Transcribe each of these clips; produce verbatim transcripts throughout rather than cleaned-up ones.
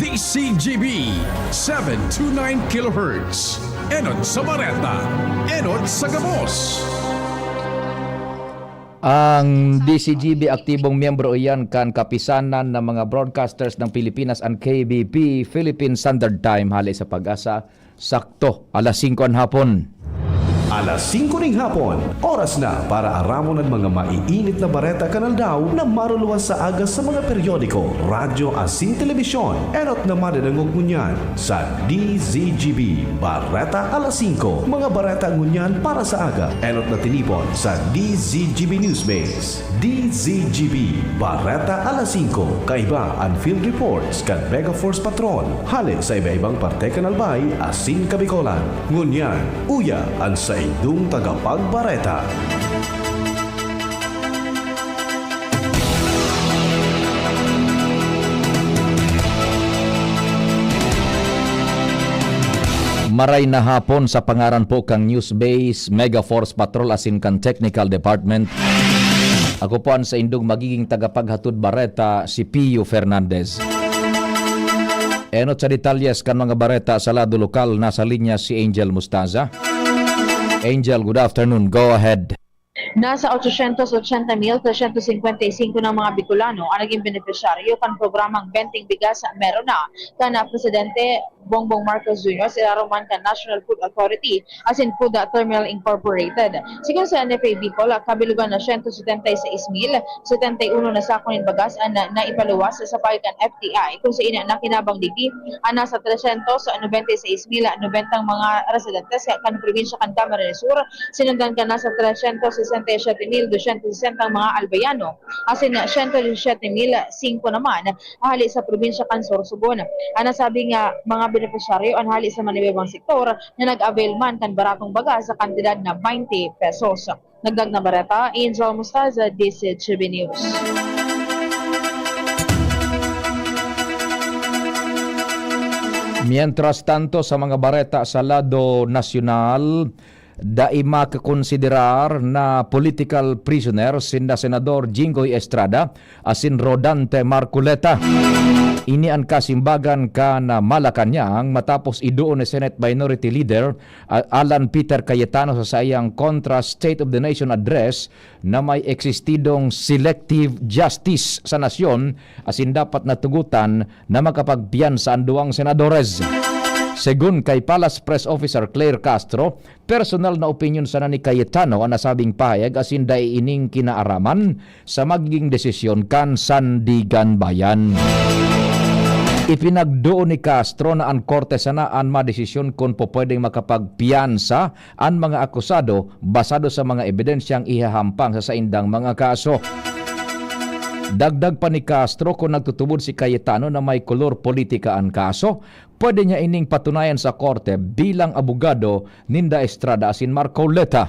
D C G B, seven two nine kilohertz. Enot sa Bareta, enot sa gabos. Ang D C G B, aktibong miyembro iyan kan Kapisanan ng mga Broadcasters ng Pilipinas, ang K B P, Philippine Standard Time, hali sa Pag-asa, sakto, alas singko an hapon. Alas singko ning hapon, oras na para aramon an mga maiinit na bareta kan aldaw na maruluwas sa aga sa mga periodiko, radyo asin telebisyon. Enot na madadangog ngunyan sa D Z G B Bareta Alas Singko. Mga bareta ngunyan para sa aga, enot na tinipon sa D Z G B Newsbase. D Z G B, Bareta Alas Singko, kaiba an field reports kan Mega Force Patrol, hale sa iba-ibang parte kan Albay asin Kabicolan. Ngunyan, uya an saindong tagapagbareta. Maray na hapon sa pangaran po kan Newsbase, Mega Force Patrol asin kan Technical Department. Ako po an saindong magiging tagapaghatod bareta, si Pio Fernandez. Enot sa detalyes kan mga bareta sa lado lokal, nasa linya si Angel Mustaza. Angel, good afternoon. Go ahead. Nasa ochocientos ochenta mil trescientos cincuenta y cinco na mga Bicolano ang naging benepisyaryo kan programang Benteng Bigas Meron Na kan Presidente Bongbong Marcos Junior sa ilarom man kan National Food Authority asin Food Terminal Incorporated. Sigon sa N F A Bicol, kabilugan na siyento setenta y seis mil setenta y uno na sako nin bagas an na, naipaluwas sa payo kan F T I, kun sain nakinabang digdi an nasa tresyentos nobenta y seis mil nobenta mga residentes kan probinsya kan Camarines Sur, sinundan kan nasa tresyentos sesenta y siyete mil dosyentos sesenta mga Albayano, asin siyento disisiyete mil singko naman hali sa probinsya kan Sorsogon. An nasabing, ah, mga benepisyaryo an hali sa mga iba-ibang sektor na nag-avail man kan baratong bagas sa kantidad na baynte pesos. Dagdag na bareta, Angel Mostaza, D Z G B News. Mientras tanto, sa mga bareta sa lado nasyonal, dai makakonsiderar na political prisoner sinda Senador Jinggoy Estrada asin Rodante Marcoleta. Ini an kasimbagan kan Malacañang matapos iduon ni Senate Minority Leader, ah, Alan Peter Cayetano sa saiyang Contra State of the Nation Address na may eksistidong selective justice sa nasyon asin dapat na tugotan na makapagpiyansa an duwang senadores. Segun kay Palace Press Officer Claire Castro, personal na opinyon sana ni Cayetano an nasabing pahayag asin dai ining kinaaraman sa magiging desisyon kan Sandiganbayan. Ipinagduon ni Castro na an korte sana an madesisyon kun pupwedeng makapagpiyansa an mga akusado basado sa mga ebidensyang ihahampang sa saindang mga kaso. Dagdag pa ni Castro, kun nagtutubod si Cayetano na may kolor politika an kaso, pwede niya ining patunayan sa korte bilang abogado ninda Estrada asin Marcoleta.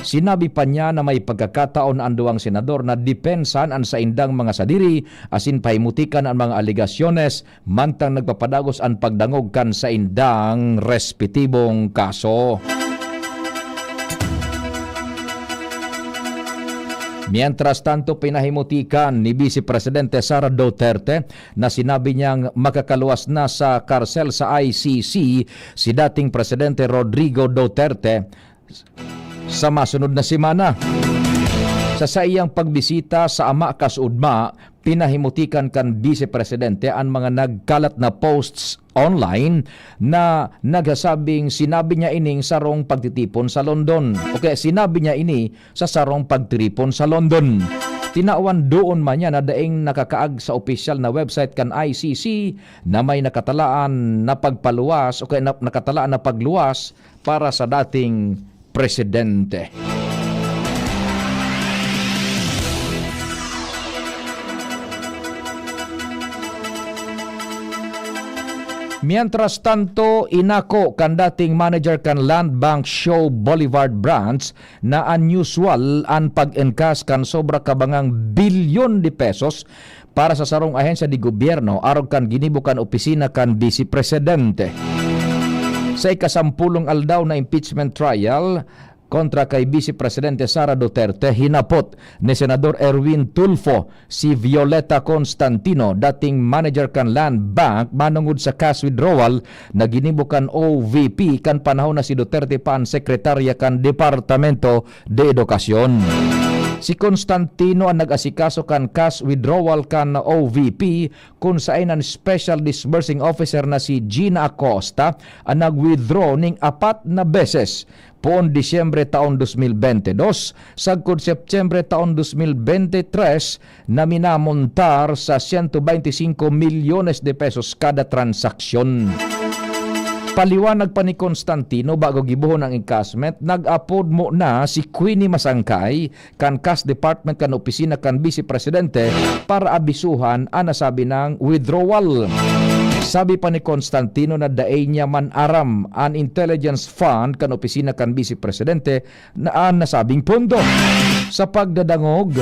Sinabi pa niya na may pagkakataon na an duwang senador na depensahan an saindang mga sadiri asin pahimutikan an mga alegasyones mantang nagpapadagos an pagdangog kan saindang respetibong kaso. Mientras tanto, pinahimutikan ni Vice Presidente Sara Duterte na sinabi niyang makakaluwas na sa karsel sa I C C si dating Presidente Rodrigo Duterte sa masunod na semana. Sa saiyang pagbisita sa Ama Kasuudma, pinahimutikan kan Vice Presidente an mga nagkalat na posts online na nagsasabing sinabi niya ining sarong pagtitipon sa London. O kaya sinabi niya ini sa sarong pagtiripon sa London. Tinawan doon man niya na daing nakakaag sa opisyal na website kan I C C na may nakatalaan na pagpaluwas o kaya na, nakatalaan na pagluwas para sa dating presidente. Mientras tanto, inako kan dating manager kan Land Bank Shaw Boulevard Branch na unusual an pag-encash kan sobra kabangang bilyon de pesos para sa sarong ahensya de gobyerno arog kan ginibo kan opisina kan Bise Presidente. Sa ikasampulong aldaw na impeachment trial, kontra kay Vice Presidente Sara Duterte, hinapot ni Senador Erwin Tulfo si Violeta Constantino, dating manager kan Land Bank, manongod sa cash withdrawal na ginibo kan O V P kan panahon na si Duterte pa an sekretarya kan Departamento de Educacion. Si Constantino an nag-asikaso kan cash withdrawal kan O V P, kun saen an Special Disbursing Officer na si Gina Acosta an nag-withdraw ning apat na beses poon Disyembre taon dos mil bente dos, sagkod Setyembre taon dos mil bente tres na minamontar sa siyento bente singko milyones de pesos kada transaksyon. Paliwanag pa ni Constantino, bago gibohon ang encashment, nag-apod mo na si Queenie Masangkay kan Cash Department kan opisina kan Vice Presidente para abisuhan an nasabi nang withdrawal. Sabi pa ni Constantino na dai niya man aram an intelligence fund kan opisina kan Vice Presidente na an nasabing pondo. Sa pagdadangog,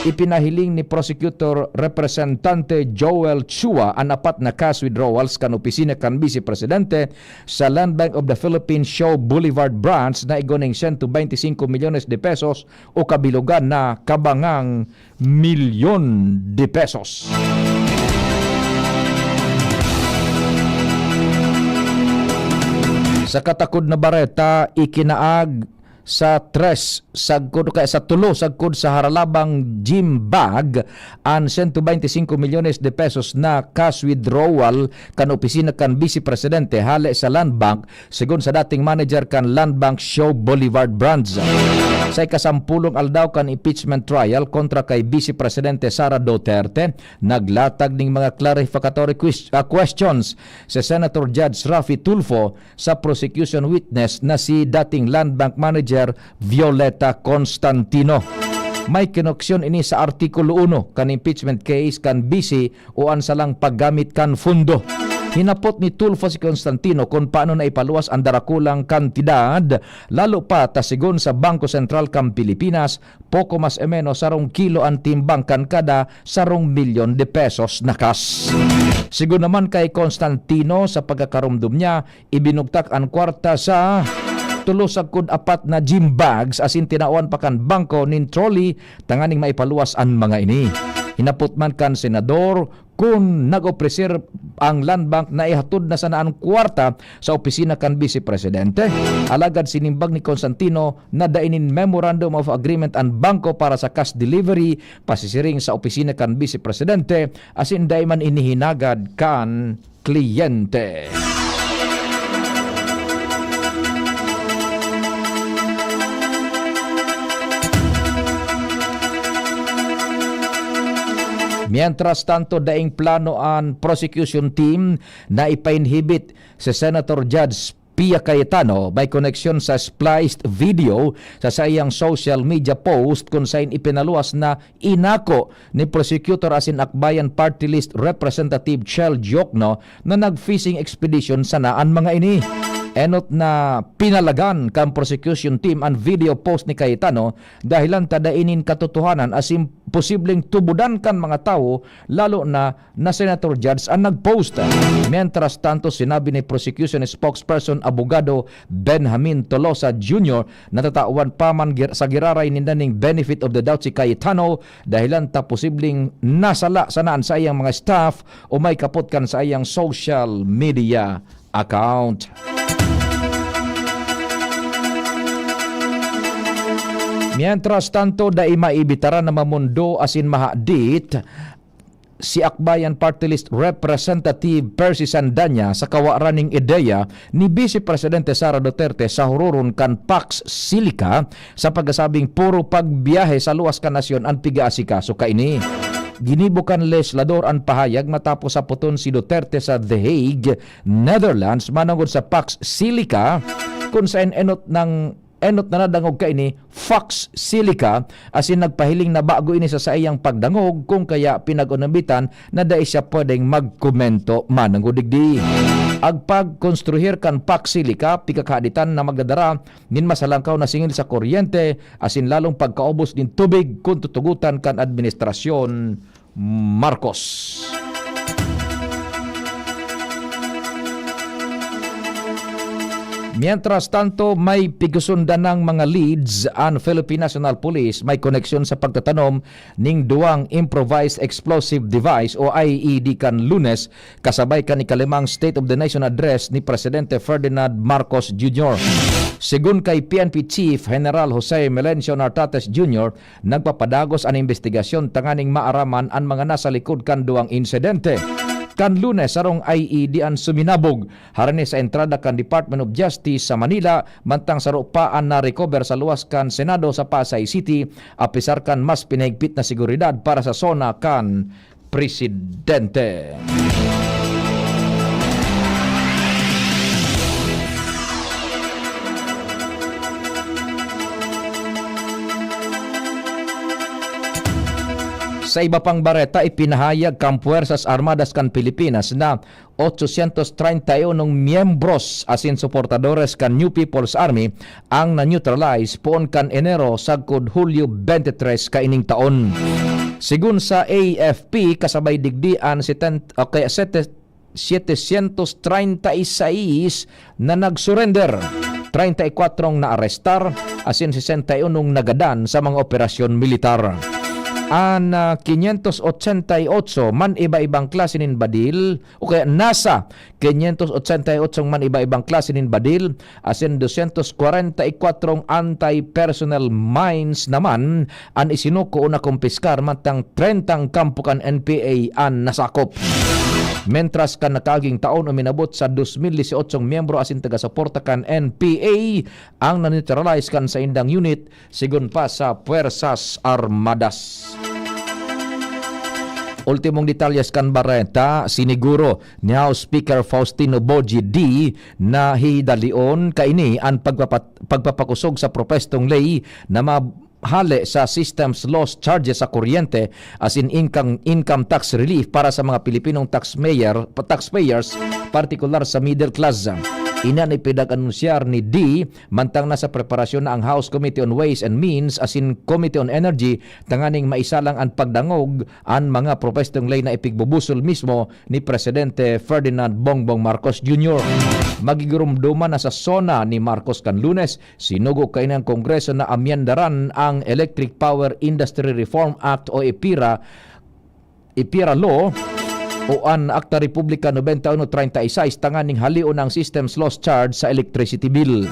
ipinahiling ni Prosecutor Representante Joel Chua an apat na cash withdrawals kan opisina kan Vice Presidente sa Land Bank of the Philippines Shaw Boulevard Branch na igwa ning siyento bente singko milyones de pesos o kabilogan na kabangang milyon de pesos. Sa katakod na bareta, ikinaag sa tres sagkod o kaya sa tulo sagkod sa Haralabang Gym Bag an siyento bente singko milyones de pesos na cash withdrawal kan opisina kan Vice Presidente hale sa Land Bank, segun sa dating manager kan Land Bank Shaw Boulevard Branch. Sa ikasampulong aldaw kan impeachment trial kontra kay Vice Presidente Sara Duterte, naglatag ning mga clarificatory quis-, ah, questions si Senator Judge Raffy Tulfo sa prosecution witness na si dating Land Bank Manager Violeta Constantino. May koneksyon ini sa Artikulo uno kan impeachment case kan Vice o an salang paggamit kan fundo. Hinapot ni Tulfo si Constantino kun paano naipaluwas an darakulang kantidad, lalo pa ta segun sa Bangko Sentral kan Pilipinas, poko mas o menos sarong kilo an timbang kan kada sarong milyon de pesos na cash. Segun naman kay Constantino, sa pagkakaromdom niya, ibinugtak an kwarta sa tulo sagkod apat na gym bags asin tinawan pa kan bangko nin trolley tanganing maipaluwas an mga ini. Hinapot man kan senador kun nag-opreser ang Land Bank na ihatod na sana an kwarta sa opisina kan Vice Presidente. Alagad sinimbag ni Constantino na dai nin Memorandum of Agreement an bangko para sa cash delivery, pasisiring sa opisina kan Vice Presidente, asin dai man ini hinagad kan kliyente. Mientras tanto, daing plano an prosecution team na ipa-inhibit si Senator Judge Pia Cayetano may koneksyon sa spliced video sa saiyang social media post kun saen ipinaluwas na inako ni Prosecutor asin Akbayan Party List Representative Chel Diokno na nag-fishing expedition sana an mga ini. Enot na pinalagan kan prosecution team an video post ni Cayetano, dahelan ta dai nin katotohanan asin posibleng tubodan kan mga tawo, lalo na na Senator Judge an nag-post. Mientras tanto, sinabi ni Prosecution Spokesperson Abogado Benjamin Tolosa Junior na tatawan pa man gir-, sa giraray ninda ning benefit of the doubt si Cayetano, dahelan ta posibleng nasala sana an saiyang mga staff o may kapot kan saiyang social media account. Mientras tanto, dai maibitaran na mamondo asin mahadit si Akbayan Party List Representative Percy Sandanya sa kawaran ning ideya ni Vice Presidente Sara Duterte sa huroron kan Pax Silica sa pagkasabing puro pagbiyahe sa luwas kan nasyon an pigaasikaso kaini. Ginibo kan legislador an pahayag matapos sapoton si Duterte sa The Hague, Netherlands, manongod sa Pax Silica, kun saen enot nang enot na nadangog kaini, Fox Silica, asin nagpahiling na bago ini sa saiyang pagdangog, kung kaya pinag-unumitan na dai siya pwedeng magkomento manongod digdi. Ang pagkonstruhir kan Fox Silica, pikakahaditan na magdadara nin masalangkaw na singil sa kuryente, asin lalong pagkaubos nin tubig kun tutugotan kan administrasyon Marcos. Mientras tanto, may pigusundan ng mga leads an Philippine National Police may koneksyon sa pagtatanom ning duwang improvised explosive device o I E D kan Lunes, kasabay kan ikalimang State of the Nation Address ni Presidente Ferdinand Marcos Junior. Segun kay P N P Chief General Jose Melencio Nartates Junior, nagpapadagos an imbestigasyon tanganing maaraman an mga nasa likod kan duwang insidente. Kan Lunes, sarong I E D an suminabog harani sa entrada kan Department of Justice sa Manila, mantang saro pa an na-recover sa luwas kan Senado sa Pasay City, apisar kan mas pinahigpit na seguridad para sa SONA kan presidente. Sa iba pang bareta, ipinahayag kan Puwersas Armadas kan Pilipinas na ochocientos treinta y uno miyembros asin suportadores kan New People's Army ang na-neutralize poon kan Enero sagkod Hulyo twenty-three kaining taon. Segun sa A F P, kasabay digdi an seten-, o kaya sete-, setecientos treinta y seis na nag-surrender, treinta y cuatro ang naarestar, asin sesenta y uno ang nagadan sa mga operasyon militar. An, ah, quinientos ochenta y ocho man iba-ibang klase nin badil, o kaya nasa quinientos ochenta y ocho man iba-ibang klase nin badil, asin doscientos kwarenta y kwatro anti-personnel mines naman an isinuko o nakumpiskar, mantang trentang kampo kan N P A an nasakop. Mentras kan nakaaging taon, uminabot sa dos mil dieciocho miyembro asin taga-suporta kan N P A ang na-neutralize kan saindang unit, segun pa sa Puwersas Armadas. Ultimong detalyes kan bareta, siniguro ni House Speaker Faustino Boji D na hidalion kaini an pagpapat-, pagpapakosog sa propwestong ley na mahale sa systems loss charges sa kuryente asin income, income tax relief para sa mga Pilipinong taxpayer, taxpayers, partikular sa middle class. Ini an ipinag-anunsiyar ni D mantang nasa preparasyon na ang House Committee on Ways and Means asin Committee on Energy tanganing maisalang an pagdangog an mga propwestong ley na ipigbubusol mismo ni Presidente Ferdinand Bongbong Marcos Junior. Magigurumduman na sa SONA ni Marcos kan Lunes, sinugo kaini ang Kongreso na amyendaran ang Electric Power Industry Reform Act o EPIRA, EPIRA Law o an Akta Republika noventa y uno treinta y seis tanganing halion ang systems loss charge sa electricity bill.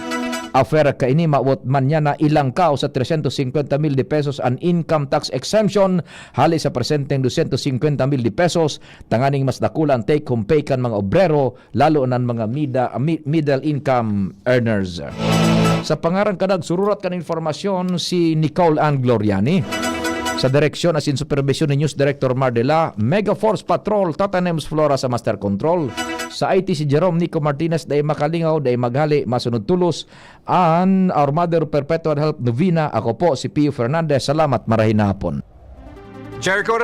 Afera kaini, mawot man niya na ilangkaw sa trescientos cincuenta mil de pesos an income tax exemption hali sa presenteng doscientos cincuenta mil de pesos, tanganing mas dakula an take-home pay kan mga obrero, lalo na an mga mida-, mi-, middle income earners. Sa pangaran kan nagsururat kan impormasyon, si Nicole Ann Gloriani. Sa direksyon asin superbisyon ni News Director Mardela, Mega Force Patrol, Tata Nems Flora sa Master Control. Sa I T, si Jerome Nico Martinez, dai makalingaw, dai maghali, masunod tulos an Our Mother Perpetual Help Novena. Ako po si Pio Fernandez. Salamat, marahay na hapon. Jericho